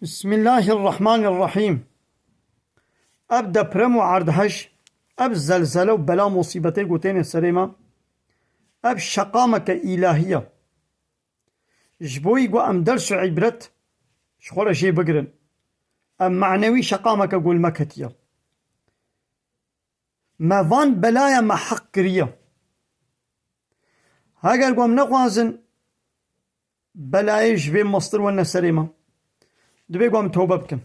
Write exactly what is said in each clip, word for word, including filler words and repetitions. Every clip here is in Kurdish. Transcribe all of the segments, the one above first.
Bismillahirrahmanirrahîm. Ev deprem û erdhej, ev zelzele û bela musîbetê ku têne serê me, ev şeqameke îlahî ye. Ji bo yî ku em ders û îbret ji xwe re jê bigirin. Em manewî şeqameke ku li me ketiye. Me van belaya me heq kiriye. Heger ku em nexwazin belayê ji vê mestir wene serê me, divê ku em tewbe bikin.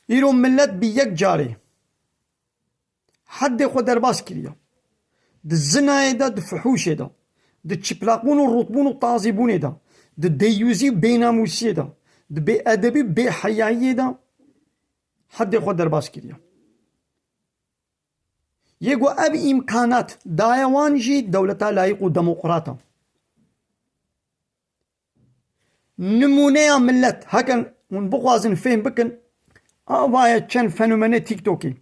Îro milet bi yek carê heddê xwe derbas kiriye. Di zinayê de, di fihûşê de, di çiplaqbûn û rûtbûn û tazîbûnê de, di deyûzî û bênamûsiyê de, di bêedebî û bêheyayiyê de heddê xwe derbas kiriye. Yê ku ev îmkanat daye wan jî dewleta layîq û demokrat e. Nimûneya milet, hekin hûn bixwazin fêm bikin, ava ye çend fenomenê TikTokê.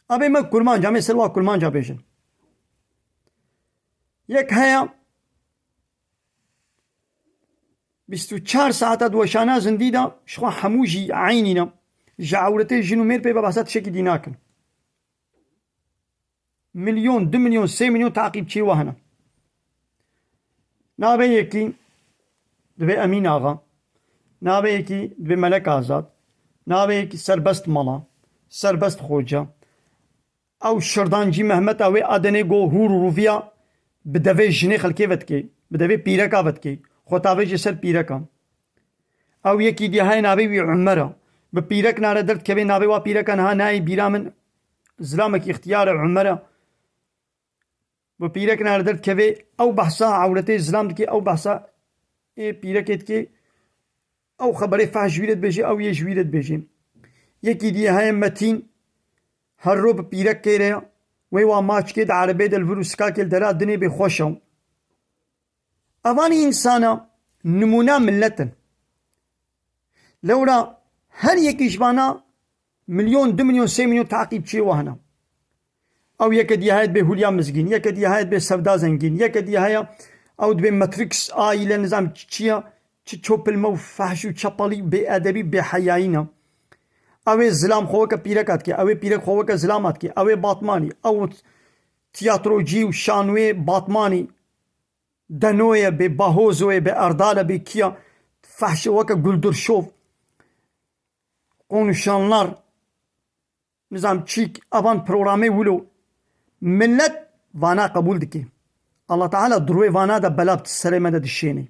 Abê me kurmanc, em ê ser wa kurmanca bêjin. Yek heye, bîst û çar saeta di weşana zindî de, ji xwe hemû jî eynî ne. Ji ewretê jin û mêr pê ve behsa tiştekî dî nakin. Milyon, du milyon, sê milyon taqîbçiyê we hene. Navê yekî divê Emîn Axa, navê yekî divê Melek Azad, navê yekî Serbest Mala, Serbest Xoca. Ew Şirdancî Mehmet a wê Adenê go hûr û rûviya bi devê jinê xelkê vedikê, bi devê pîreka vedikê. Xwe tavêje ser pîreka. Ew yekî dî heye navê wî Umer e. Bi pîrek nare derdikeve, navê wa pîreka niha nayê bîra min. Zilamekî ixtiyar e, Umer e. Bi pîrek nare derdikeve, ew behsa ewretê zilam dike, ew behsa ê pîrekê dike. Ew xeberê fehş ji wî re dibêje, ew yê ji wî re dibêje. Yekî dî heye Metîn, her ro bi pîrek kêre ye. Wê wa maçkê di erebê de li vir û sikakê li dera dinê bê xweş e. Evanî însana nimûna milet in. Lewra her yekî ji vana milyon, du milyon, sê milyon taqîbçiyê we hene. Ew yeke dî heye dibê Hûlya Mizgîn, yeke dî heye dibê Sevda Zengîn, yeke dî heye ew dibê Matrix aîle nizam çi ye, çi çopilme û fehş û çepelî û bêedebî, bêheyayî ne. Ew ê zilam xwe weke pîreka dike, ew ê pîrek xwe weke zilama dike, ew ê Batmanî, ew tiyatrocî û şanwê Batmanî. Denoye bê, Bahozoye bê, Erdale bê, kiya fehşe weke Guldur Şov, konuşanlar, nizam çîk, avan programê wilo. Millet vana qebûl dike. Allah Teala di rûyê vana de bela bi serê me de dişêne.